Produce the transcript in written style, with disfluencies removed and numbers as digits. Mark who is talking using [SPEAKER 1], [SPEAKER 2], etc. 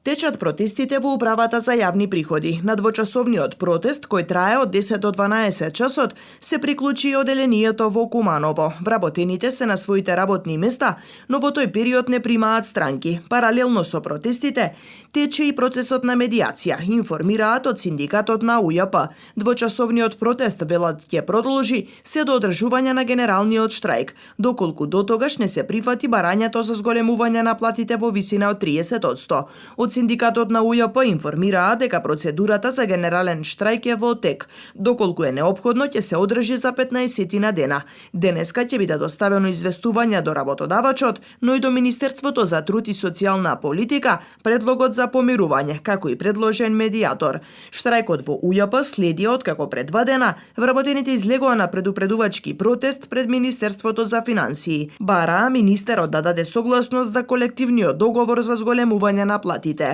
[SPEAKER 1] Течат протестите во управата за јавни приходи. На двочасовниот протест, кој трае од 10 до 12 часот, се приклучи и оделението во Куманово. Вработените се на своите работни места, но во тој период не примаат странки. Паралелно со протестите, тече и процесот на медиација, информираат од синдикатот на УЈП. Двочасовниот протест, велат, ќе продолжи се до одржување на генералниот штрајк, доколку дотогаш не се прифати барањето за зголемување на платите во висина од 30%. Од синдикатот на УЈП информираат дека процедурата за генерален штрајк е во тек. Доколку е неопходно, ќе се одржи за 15 дена. Денеска ќе биде доставено известување до работодавачот, но и до Министерството за труд и социјална политика, предлогот за помирување, како и предложен медијатор. Штрајкот во УЈП следи откако пред 2 дена вработените излегоа на предупредувачки протест пред Министерството за финансии. Бараа министерот да даде согласност за колективниот договор за зголемување на платите.